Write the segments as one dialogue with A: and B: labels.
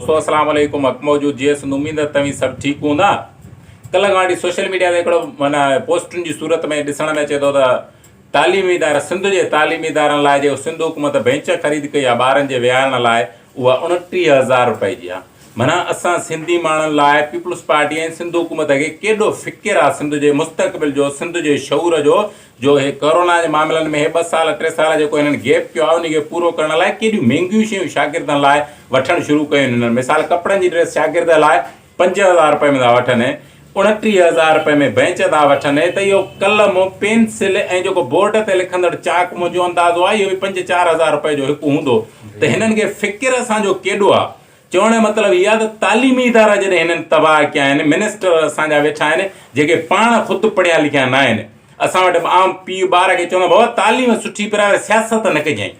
A: دوستو اسلام عليڪم حق موجود جي سنڌ اميد ته توهين سڀ ٺيڪ هوندا ڪلهه کان وٺي سوشل ميڊيا تي هڪڙو معنيٰ پوسٽن جي صورت ۾ ڏسڻ ۾ اچي ٿو ته تعليمي ادارا سنڌ جي تعليمي ادارن لاء جيڪو سنڌ حڪومت بينچ خريد ڪئي آهي ٻارن جي ويهارڻ لاء اها 29 هزار روپئي جي آهي معنيٰ اسان سنڌي ماڻهن لاء پيپلز پارٽي ۽ سنڌ حڪومت کي ڪيڏو فڪر آهي سنڌ جي مستقبل جو سنڌ جي شعور جو جو هي ڪورونا جي معاملن ۾ هي ٻه سال ٽي سال جيڪو هنن گيپ ڪيو آهي ان کي پورو ڪرڻ لاء ڪيڏيون مهنگيون شيون شاگردن لاء وٺڻ شروع ڪيون آهن هنن مثال ڪپڙن جي ڊريس شاگرد لاء 5000 رپئي ۾ ٿا وٺن 29000 رپئي ۾ بينچ ٿا وٺن ته اهو قلم پينسل ۽ جيڪو بورڊ تي لکندڙ چاڪ منهنجو اندازو آهي اهو به پنج چار هزار رپئي جو هڪ هوندو ته هنن کي فڪر اسان جو ڪيڏو آهي چوڻ جو مطلب هي آهي ته تعليمي ادارا جڏهن هنن تباهه ڪيا آهن، منسٽر اسان جا ويٺا آهن جيڪي پاڻ خود پڙهيا لکيا نه آهن. اسان وٽ عام پيء ٻار کي چوندا بابا تعليم سٺي پراء سياست نه ڪجانء.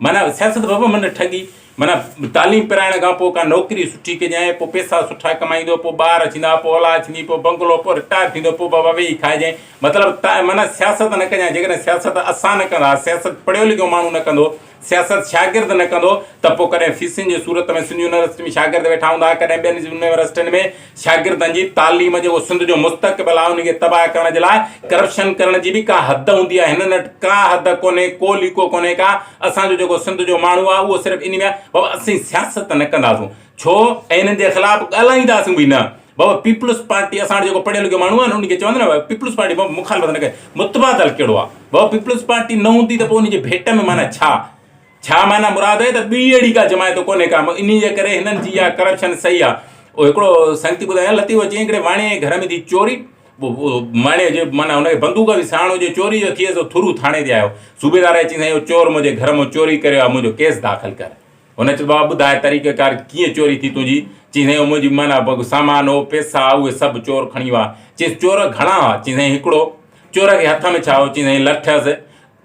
A: معنيٰ سياست بابا من ٺڳي معنيٰ تعليم پرائڻ کان پوء ڪا نوڪري سٺي ڪجانء پوء پيسا سٺا ڪمائيندو پوء ٻار ٿيندا پوء اولاد ٿيندي پوء بنگلو پوء رٽائر ٿيندو پوء بابا ويهي کائجانء مطلب معنيٰ سياست نه ڪجانء جيڪڏهن سياست اسان نه ڪندا سياست پڙهيو لکيو ماڻهو نه ڪندو سياست شاگرد نه ڪندو ته پوء ڪڏهن فيسن جي صورت ۾ سنڌ يونيورسٽي ۾ شاگرد ويٺا هوندا ڪڏهن ٻين يونيورسٽين ۾ شاگردن جي تعليم جيڪو سنڌ جو مستقبل آهي ان کي تباهه ڪرڻ جي لاء ڪرپشن ڪرڻ جي به ڪا حد هوندي آهي هنن وٽ ڪا حد ڪونهي ڪو ليڪو ڪونهي ڪا اسان جو جيڪو سنڌ جو ماڻهو آهي اهو صرف ان ۾ بابا اسين سياست نه ڪنداسون ڇو ۽ انهن جي خلاف ڳالهائينداسون به نه بابا پيپلز پارٽي اسان وٽ جيڪو پڙهيل لکيل ماڻهو آهي نه ان کي چوندا نه پيپلز پارٽي بابا مخالفت نه ڪري متبادل ڪهڙو آهي بابا پيپلز پارٽي نه هوندي ته پوء ان جي ڀيٽ ۾ معنيٰ ڇا ڇا معنيٰ مراد آهي ته ٻي اهڙي ڪا جماعت ڪونهي ڪا انهي جي ڪري هنن جي اها ڪرپشن صحيح آهي اهو هڪڙو سنگتي ٻڌايان لطيف چيائين هڪڙي واڻيي جي گهر ۾ ٿي چوري واڻيي جي معنيٰ هن کي بندوق به ساڻ هجي چوري جو ٿئي سو ٿرو ٿاڻي تي آيو صوبيدار اچي سائين اهو چور منهنجي گهر مان چوري ڪري ويو آهي منهنجو ڪيس داخل ڪر هن چيس، بابا ٻڌاء طريقه ڪار ڪيئن چوري ٿي تنهنجي؟ چيائين، سائين اهو منهنجي معنيٰ سامان هو، پئسا ها، اهي سڀ چور کڻي ويا. چيس، چور گهڻا هئا؟ چيائين، سائين هڪڙو. چور کي هٿ ۾ ڇا هو؟ چيائين، سائين لٺ هيس.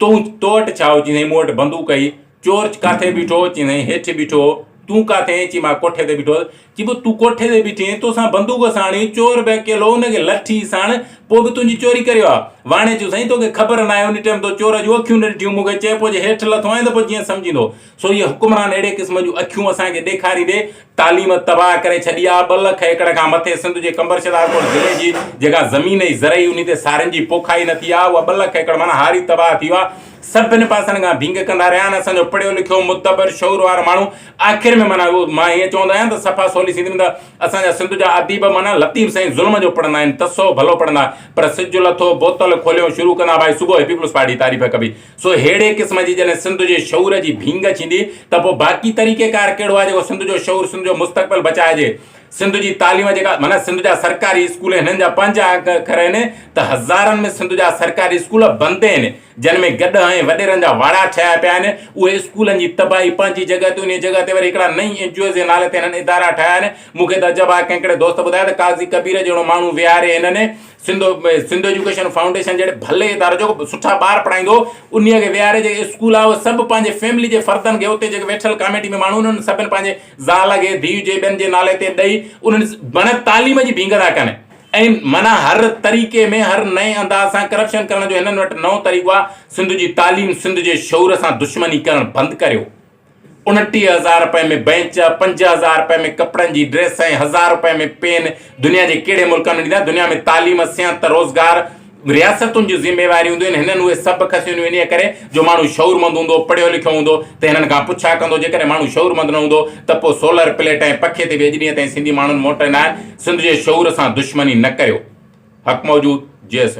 A: تون تو وٽ ڇا هو؟ چيائين، سائين مون وٽ بندوق هئي. چور ڪاٿي بيٺو هو؟ چيائين، سائين هيٺ بيٺو هو. تون ڪاٿي هئين؟ چيائين، مان ڪوٺي تي بيٺو هوس. چي پوء تون ڪوٺي تي بيٺي هئين، توسان بندوق ساڻ هئي، چور به اڪيلو هو، ان کي لٺ ئي ساڻ، پوء به تنهنجي چوري ڪري ويو آهي. واڻي چيو، سائين توکي خبر ناهي، ان ٽيم تو چور جون اکيون نه ڏٺيون، مون کي چئه پوء جي هيٺ لٿو آهين ته پوء جيئن سمجهيندو. سو اهي حڪمران اهڙي قسم جون اکيون اسان کي ڏيکاريندي تعليم تباهه ڪري ڇڏي آهي. ٻه لک ايڪڙ کان مٿي سنڌ جي قمبر شهدادڪوٽ ضلعي جي جيڪا زمين هئي زرعي انهي تي سارين جي پوکائي نه ٿي آهي اها ٻه لک ايڪڙ معنيٰ هاري تباهه ٿي ويو آهي. سڀن پاسن کان ڀينگ ڪندا رهيا آهن. اسان جو پڙهيو لکيو مدبر شعور وارو ماڻهو آخر ۾ معنيٰ اهو مان ائين چوندو آهيان ته صفا سولي سنڌ ۾ ته اسان جا سنڌ جا اديب معنيٰ لطيف سائين ظلم جو پڙهندا آهن تصوف ڀلو پڙهندا پر سج لٿو بوتل کوليو شروع ڪندا ڀائي صبح پيپلز پارٽي تعريف ڪبي. سو ههڙي قسم جي جڏهن سنڌ جي شعور جي ڀينگ ٿيندي ته پوء باقي طريقي ڪار ڪهڙو آهي جيڪو سنڌ جو شعور سنڌ جو مستقبل بچائجي. سنڌ جي تعليم جيڪا معنيٰ سنڌ جا سرڪاري اسڪول هنن جا پنهنجا انگ اکر آهن ته هزارن ۾ سنڌ جا سرڪاري اسڪول بند آهن جن ۾ گڏهه ۽ وڏيرن جا واڙا ٺهيا پيا آهن اهي اسڪولن جي تباهي پنهنجي جڳهه تي انهي جڳهه تي وري هڪڙا نئين اين جي اوز جي نالي تي هنن ادارا ٺاهيا آهن مون کي ته عجب آهي ڪنهن ڪهڙي دوست ٻڌايو ته قاضي ڪبير جهڙو ماڻهو ويهاري هنن سنڌ سنڌ ايجوڪيشن فائونڊيشن جهڙي ڀلي اداري جيڪو سٺا ٻار پڙهائيندو انهي کي ويهاري جيڪي اسڪول آهي اهي سڀ پنهنجي فيملي جي فردن کي اتي جيڪي ويٺل ڪاميٽي ۾ ماڻهو انهن سڀن پنهنجي زال کي ڌيء جي ٻين جي نالي تي ڏئي انهن معنيٰ تعليم جي ڀينگ ٿا ڪن ۽ معنيٰ هر طريقي ۾ هر نئين انداز سان ڪرپشن ڪرڻ جو هنن وٽ نئون طريقو آهي سنڌ جي تعليم سنڌ جي شعور سان دشمني ڪرڻ بند ڪريو. 29 هزار رپين ۾ بئنچ، 5000 رپين ۾ ڪپڙن جي ڊريس ۽ هزار رپين ۾ پين دنيا جي ڪهڙي ملڪن ۾ ڏيندا؟ دنيا ۾ تعليم، صحت، روزگار رياستن جون ذميواريون هونديون آهن، هنن اهي سڀ کسيون انهيء ڪري جو ماڻهو شعورمند هوندو، پڙهيو لکيو هوندو ته هنن کان پڇا ڪندو، جيڪڏهن ماڻهو شعورمند نه هوندو ته پوء سولر پليٽ ۽ پکي تي به اڄ ڏينهن تائين سنڌي ماڻهن موٽ نه آهن، سنڌ جي شعور سان دشمني نه ڪريو. حق موجود، جي سنڌ.